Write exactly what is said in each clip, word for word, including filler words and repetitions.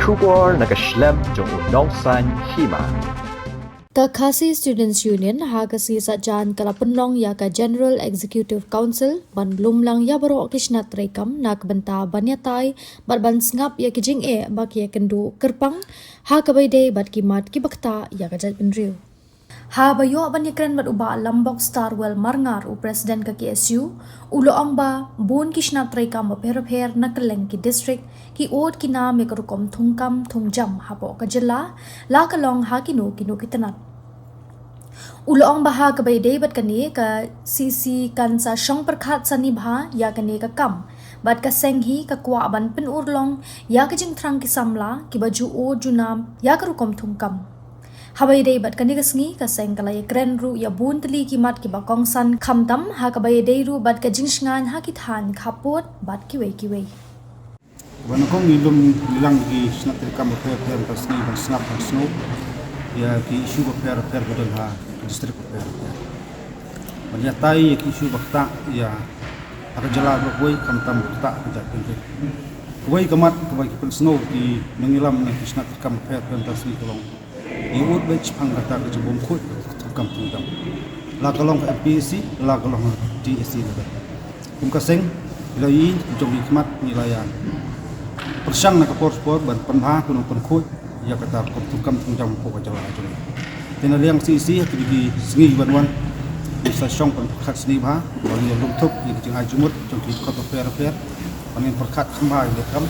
Khubor na ka shlem jong u Nongsaiñ Hima. Ka Khasi Students Union ha ka sngi Saitjaiñ ka la pynlong ïa ka General Executive Council ban lum lang ïa baroh ki shnat treikam na ka bynta ban ïatai bad ban sngap ïa ki jingeh ba ki ïakynduh kyrpang ha kaba ïadei bad ki mat kiba ktah ïa ka jaitbynriew. Haba ïoh ban ïakren bad u Bah Lambok Starwell Marngar, u President ka K S U, u la ong ba bun ki shnat treikam bapher bapher na kylleng ki district ki ud ki nam ïa ka rukom thungkam thungjam hapoh ka jylla, la ka long ha kino kino ki tnat. U la ong ba ha kaba ïadei bad kane, ka C C kan sa shong pyrkhat sani bha ïa kane ka kam, bad ka seng hi ka kwah ban pynurlong ïa ka jingthrang ki samla kiba ju ud ju nam ïa ka rukom thungkam. Haba ïadei bad kane ka sngi, ka seng ka la ïakren ruh ïa bun tylli ki mat kiba kongsan, khamtam ha kaba ïadei ruh bad ka jingshngaiñ ha ki thaiñ khappud bad kiwei kiwei. Ba nyngkong ngi lum ngi lang ki shnat treikam bapher bapher mynta ka sngi ban sngap ban sngew ïa ki issue bapher bapher ba don ha ki district bapher bapher. Ban ïatai ïa ki issue ba ktah ïa ha ka jylla baroh kawei, khamtam ba ktah ha ka jaitbynriew. Kawei ka mat kaba ki pynsngew ki nongïalam na ki shnat treikam bapher bapher mynta ka sngi ka long, ïa ud beit shaphang kata ka jingbymkhuid thungkam thungtam, la ka long ka M P S C, la ka long T S C lada. Kum ka seng, ïa la i jong i khmat ngi la ïa pyrshang na ka por por ban pynbha kumno pynkhuid ïa kata ka thungkam thungjam hapoh ka jylla jong ngi. Te na liang C E C ha kine ki sngi ban wan, ngi sa shong pyrkhat sani bha, ban ïa lum thup ïa ki jingai jingmut jong ki dkhot bapher bapher, ban ïa pyrkhat kham bha ïa ka kam.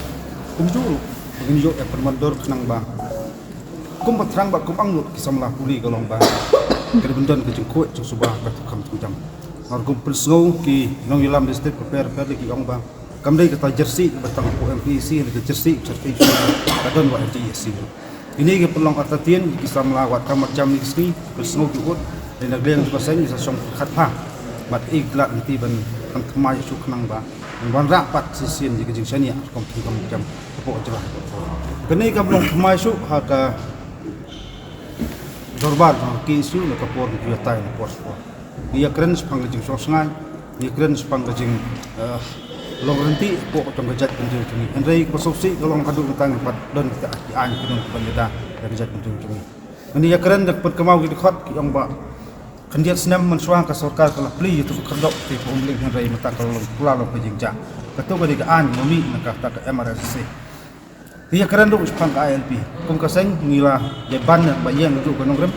Kumjuh ruh ba ngin ïoh ïa pynmyntoi khnang ba kum ba thrang bad kum angnud ki samla pule ka long ba ka dei ban don ka jingkhuid jingsuba ka thungkam thungjam. Mar kum pynsngew ki nongïalam district bapher bapher ki ong ba kam dei kata jersey ba tang hapoh M P E C, ka jersey, jersey ka don wa N T E C. Kine ki pynlong artatien ki samla wat ka mat jam ni ki sngi, pynsngew ki ud, dei na ka liang jong ka seng ngi sa shong pyrkhat bha bad ïa ki lad lynti ban pynthymmai shuh khnang ba ban wanrah pat shisien ïa ka jingshaniah rukom thungkam thungjam hapoh jylla. Kane kam long thymmai shuh ha ka dorbar jong ka K S U na ka por ngi ïatai na por sha por. Ngi ïakren shaphang ka jingshong shngaiñ, ngi ïakren shaphang ka jing, eh, long ryntih hapoh jong ka jaitbynriew jong ngi. Hynrei kaba sngewsih ka long haduh mynta ngi pat don kita ki aiñ ki don kiban ïada ïa ka jaitbynriew jong ngi. Ngi ïakren da ka pynkynmaw ki dkhot ki ong ba khyndiat snem mynshuwa ka sorkar ka la plie ïa ka khyrdop ka pynbeit, hynrei mynta ka la long pula long ka jingjia. Kato ka dei ka aiñ ba mih na kata ka M R S S A. Te ïakren ruh shaphang ka I L P. Kum ka seng ngi la ïa ban ba ïeng ruh ka nongrim.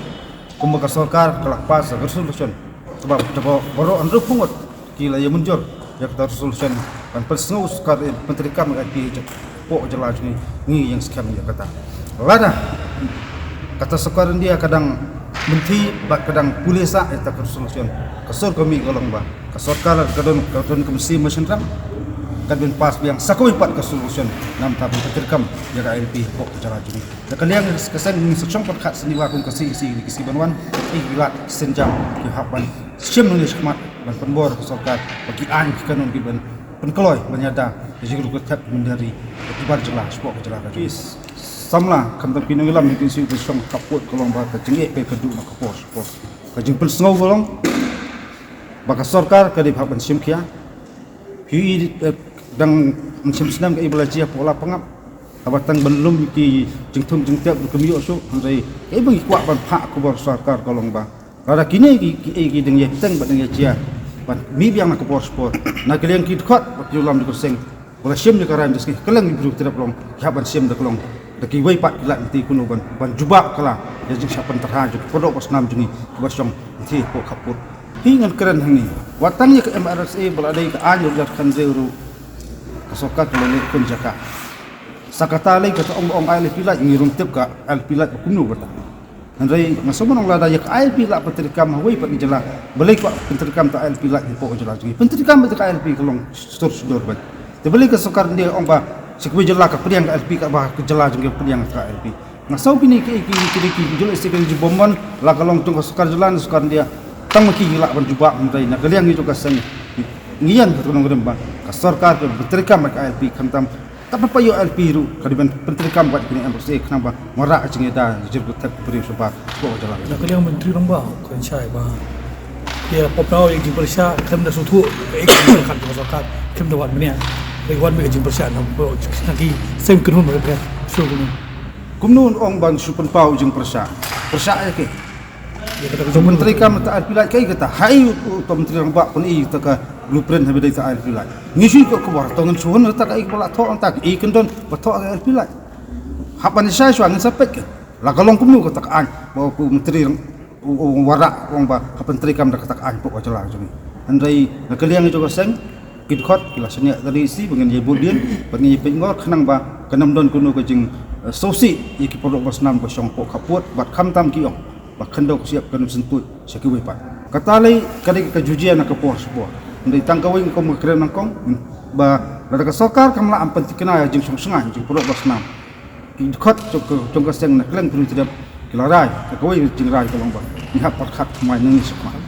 Kumba ka sorkar ka la pass ka resolution. Kaba, kaba baroh hynriewphew ngut ki la ïa mynjur ïa kata resolution ban pynsngew sorkar, eh, pyntreikam ïa ka I L P hapoh jylla jong ngi, ngi ïeng skhem ïa kata. Lada kata sorkar India ka dang mynthi bad ka dang pule sah ïa kata ka resolution, ka sur ka mih ka long ba ka sorkar ka don, ka don ka mynsiem mynsiem, ka dang pass biang sa kawei pat ka resolution namar ban pyntreikam ïa ka I L P hapoh ka jylla jong ngi. Da ka liang ka seng ngi sa shong pyrkhat sani bha kum ka C E C ki sngi ban wan, ïa ki lad ki sienjam ki hap ban shim nongïashim khmat ban pynbor ka sorkar ba ki aiñ ki kanun ki ban pynkloi ban ïada ka jingruh ka thep mynder ri ka kiba jylla shapoh ka jylla ka jong ngi. Samla khamtam ki nongïalam ki sngew ba shong khappud ka long ba ka jingeh ka duh na ka por sha por. Ka jingpynsngew ka long ba ka sorkar ka dei ban shim khia. Phi i, eh, dang mynshem snem kaei ba la jia hapoh Lapangap. Haba tang ban lum ki jingthung jingtep ruh kim ïoh shuh, hynrei kaei ba ngi kwah ban phah khubor sorkar ka long ba lada kine ki, ki, ki dang ïa teng bad dang ïa jia ban mih biang na ka por sha por. Na ka liang ki dkhot bad ki nongïalam jong ka seng ba la shim ïa ka rain jong ka seng, kylleng ki briew ki trep long ki hap ban shim da ka long da kiwei pat ki lad lynti kumno ban, ban jubab kylla ïa ka jingshah pyntreikam jong ki paralok parasnam jong ngi kiba shong lynti hapoh khappud. Hi ngan kren hangne. Wat tang ïa ka M R S A ba la dei ka aiñ ruh, ka sorkar ka la leh khun jaka. Sa kata lei kata ong, ong I L P Light, ngi ruh ngim tip ka I L P Light ba kumno kata. Hynrei nga sngewbha ong lada ïa ka I L P Light pyntreikam ha kawei pat ka jylla, balei kwah pyntreikam ïa ka I L P Light hapoh ka jylla jong ngi. Pyntreikam ïa ka I L P ka long sdor sdor bad. Te balei ka sorkar India ong ba sha kawei jylla ka pdiang ka I L P, ka ba ka jylla jong ngi ka pdiang ka I L P. Nga sngew kine ki, ki, ki, ki, ki jylla ïa ka jingbymman, la ka long jong ka sorkar jylla ne sorkar India. Tang ma ki ki lah ban jubab, hynrei na ka liang ngi jong ka seng ngi ïeng ka nongrim ba ka sorkar ka pyntreikam ka I L P, khamtam ka pynpaw ïa ka I L P ruh ka dei ban pyntreikam bad kine M R S A khnang ba wanrah ka jingïada ka jingruh ka thep ka briew shabar hapoh ka jylla. Na ka liang Myntri Rangbah u kren shai ba ïa pop nau ïa ka jingpyrshah khlem da sngewthuh kaei ka jingpyrkhat jong ka sorkar, khlem da wad bniah. Ïa ka wad bniah ka jingpyrshah na ki seng kynhun ba ka shu kynhun. Kumno ong ban shu pynpaw jingpyrshah? Pyrshah ïa ki. Ïa kata ka jingpyrshah. Treikam ta ar pilai kai kata. Hai u, u, u Myntri Rangbah pyn-i ta ka blueprint ha bidai ta ar pilai. Ngi shu ko khubor to ngin shu hun ta ka i ba la thoh ta ka i kyndon ba thoh ka ar pilai. Hap ban sa shu ngin sa peit ka. La ka long kumno kata ka aiñ. Ba u Myntri Rang-, u, u Warraq u ong ba hap ban treikam da kata ka aiñ pok ka jylla jong ngi. Hynrei na ka liang jong ka seng, ki dkhot ki la shaniah da ri si ba ngin ïa bud dien, ba ngin ïa peit ngor khnang ba kan ym don kano ka jing, eh, sngewsih ïa ki paralok basnam ba shong hapoh khappud, bad khamtam ki ong ba khyndew ka shyiap kan ym syntuid sha kiwei pat. Kata lei ka dei ka jujia na ka por sha por. Hynrei tang kawei kum ka kren nyngkong ba lada ka sorkar kam lah ban pynthikna ïa jingshong shngaiñ jong ki paralok basnam, ki dkhot jong ka, jong ka seng na kylleng Bri Mawtyrep ki la rai, ka kawei ka jingrai ka long ba ngi hap pyrkhat thymmai na ngi shakhmat.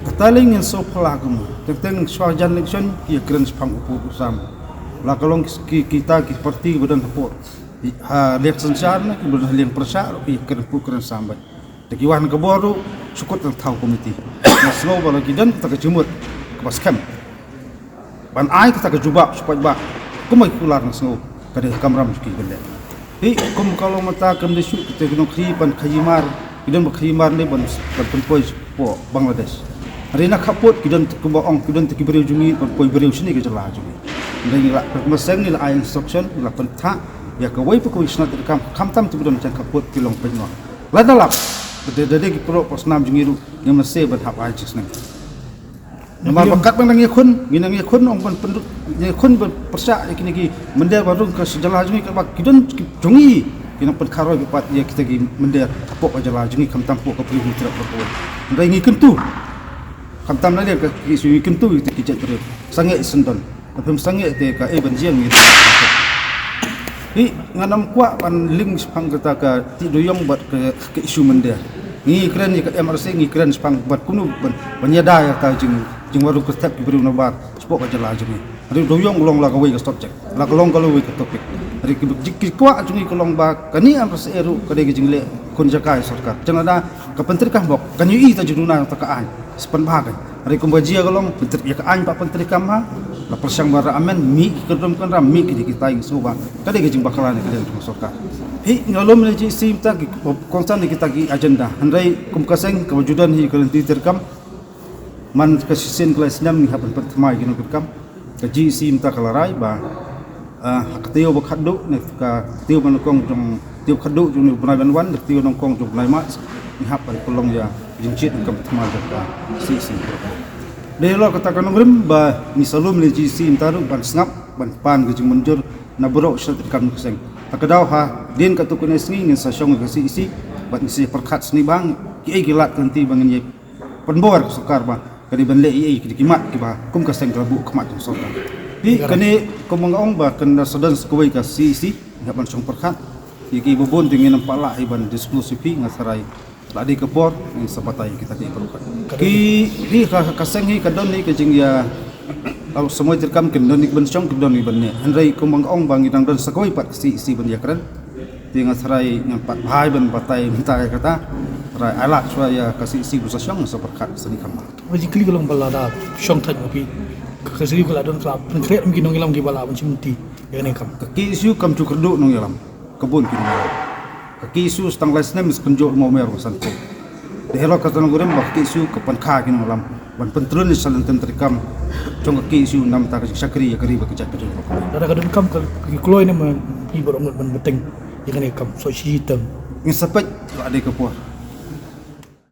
Kata lei ngin sngewphylla kumno. Teng teng shuwa jan election ki ïa kren shaphang u pud u sam. La ka long ki, kita ki parti ba don hapoh, ha liang synshar ne ki ba don ha liang pyrshah ruh ki ïa kren pud kren sam beit. Te ki wan ka bor ruh shu kut tang thaw komiti. Nga sngew ba la ki don kata ka jingmut kaba skhem ban ai kata ka jubab shu paidbah. Kumba ki kular nga sngew ka dei ka kamram jong ki ban leh. Hi kum ka long mynta kam dei shuh kita ki nongkhaïi ban khaïi mar, ki don ba khaïi mar ne ban, ban pynpoi hapoh Bangladesh. Hynrei na khappud ki don kumba ong ki don ki briew jong ngi ban poi briew shane ka jylla jong ngi. Hynrei ngi la, ka seng ngi la ai instruction, ngi la pynthah ïa kawei pa kawei shnat treikam, khamtam ki ba don jan khappud ki long pynïoh. Lada lap, da, da, da ki paralok basnam jong ngi ruh ngim lehse ban hap ai jingsneng. Namar ba katba nang ïakhun, ngi nang ïakhun ong ban pynrut, ïakhun ban pyrshah ïa kine ki mynder ba rung ka jylla jong ngi, katba ki don ki jong ngi ki nang pynkharoi pat ïa kita ki mynder hapoh ka jylla jong ngi khamtam hapoh ka Bri Mawtyrep baroh kawei. Hynrei ngi kyntu khamtam na liang ka ki issue, ngi kyntu ïa kita ki jaitbynriew sangeh syndon. Lada phim sangeh te kaei ban jia ngi. Hi, ngan ym kwah ban link shaphang kata ka tih dewïong bad ka, ka issue mynder. Ngi kren ïa ka M R C, ngi kren shaphang bad kumno ban, ban ïada ïa kata jing, jingwarum kyrthep ki briew nabar shapoh ka jylla jong ngi. Hynrei dewïong long la kawei ka subject, la ka long kawei ka topic. Hynrei ki, ki, ki kwah jong ngi ka long ba kane M R C ruh ka dei ka jingleh khun jaka ïa sorkar. Jangnada ka pyntreikam bok kan ïohi ta jingduna jong ta ka aiñ. Sa pynbha ka. Hynrei kumba jia ka long, pyntreikam ïa ka aiñ pat pyntreikam ha. La pyrshang ba ra amend, mih ki kyrdom kynram, mih ki dei kita, ngi sngew ba ka dei ka jingbakla ne ka dei jong sorkar. Hi, nga lum ne G E C mynta ki kongsan ne kita ki agenda. Hynrei kum ka seng kaba ju don hi ka lynti treikam. Man ka shisien ka lai snem ngi hap ban pynthymmai ki nongtreikam. Ka G E C mynta ka la rai ba, ah, ha ka taïew ba khatduh ne ka taïew ba nyngkong jong, taïew khatduh jong une u bnai ban wan, ka taïew nyngkong jong u bnai March, ngi hap ban pynlong ïa ka jingjied ne ka pynthymmai jong ka C E C. Dei halor kata ka nongrim ba ngi sa lum ïa ka G E C mynta ruh ban sngap ban pan ka jingmynjur na baroh shnat treikam ka seng. Ha ka daw hadien katto katne sngi ngin sa shong ïa ka C E C bad ngin sa pyrkhat snieh bha kiei ki lad ki lynti ba ngin ïa pynbor ka sorkar ba ka dei ban leh ei ei ki dei ki mat kiba kum ka seng ka la buh khmat jong sorkar. Hi kane kumba nga ong ba kan da sa don sa kawei ka C E C, nga ban shong pyrkhat. Ïa ki ba bun te ngin ym pat lah hi ban disclose ïa phi, nga tharai la dei ka por ngin sa batai kita ki baroh. Ki hi ka, ka seng hi ka don hi ka jingïa, au, samoi treikam kan don hi ban shong, kan don hi ban ne. Hynrei kumba nga ong ba ngi dang don sa kawei pat ka C E C ban ïa kren. Te nga tharai ngan pat bha ban batai mynta ïa kata. Tharai ai lad shuwa ïa ka C E C ba sa shong, sa pyrkhat sani kham bha. Ba jingkylli ka long ba lada shong thait ma phi, ka, ka shu ka la don ka la pynkhreh ïa ki nongïalam kiba lah ban shim lynti ïa kane ka kam. Ka K S U kam ju kyrduh nongïalam, ka bun ki nongïalam. Ka K S U sa tang lai snem sa kynjoh mo mer ba san phew. Dei halor kata nongrim ba ka K S U ka pynkha ki nongïalam ban pyntrun ïa ka lyntien treikam jong ka K S U namar ka jingshakri ïa ka ri bad ka jaitbynriew. Lada ka donkam ka, ki kloi ne ma phi baroh ngut ban bteng ïa kane ka kam, sa shi term. Ngin sa peit la dei ka por.